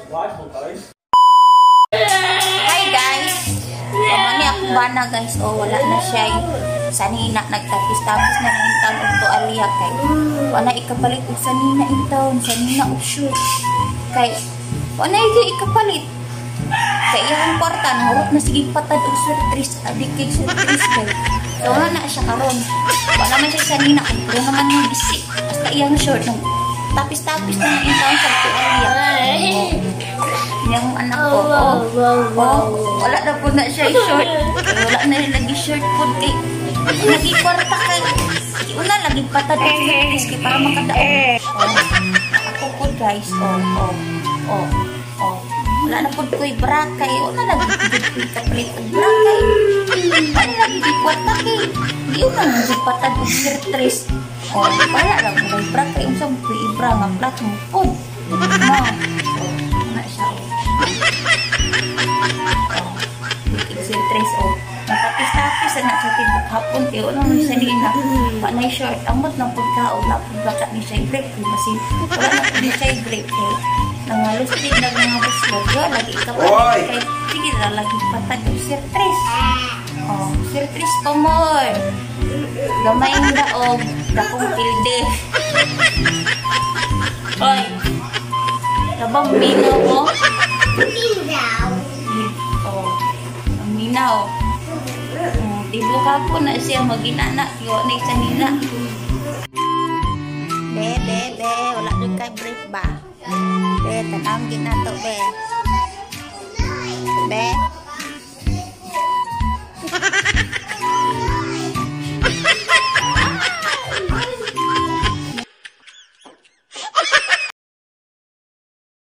Hi guys! So, mani akong bana, guys. Oh, wala na siya sanina. Nagtapis-tapis na rin taon og tuwalya kay wala ikapalit og sanina in town, sanina og shirt. Kay wala ikapalit. Kay iyang kwarta nahurot na sige patad og surprise, adik kay surprise kay. So wala na siya karon. Wala man siya sanina kay pero naman yung bisi. Basta iyang short nung tapis-tapis na in town sa tuwalya. Oh. Yung anak ko, oh, oh, wala na po na siya short. Wala na rin lagi short po kay lagi kwarta kay una lagi patad og surprise kay para makadaog. Oh, ako po guys, oh. Wala na po ko'y bra kay una lagi gud ko'y kapalit og bra kay wala lagi di kwarta kay di una lagi patad og surprise. Oh, wala lang po ko'y bra kay unsa mo ko'y ibra nga plat mo po. No. Oh, na siya. Oh. Surprise, oh. Natapis-tapis na sa tibok hapon kay wala man siya nina. Panay short amot na pud ka og napud baka ni siya break kay basin wala na pud ni siya break kay nangalos din na mga buslot. Wa lagi ikapalit kay sige ra lagi patag og surprise. Oh, surprise pa more. Gamay nga og dakong tilde. Oy. Labang minaw mo. Minaw. Oh. Ang minaw. Oh, tibuok hapon na siya maginana. Kiwa na isa nina. Be, be, be. Wala jud kay brief ba? Be, tanawon gid nato, be. Be.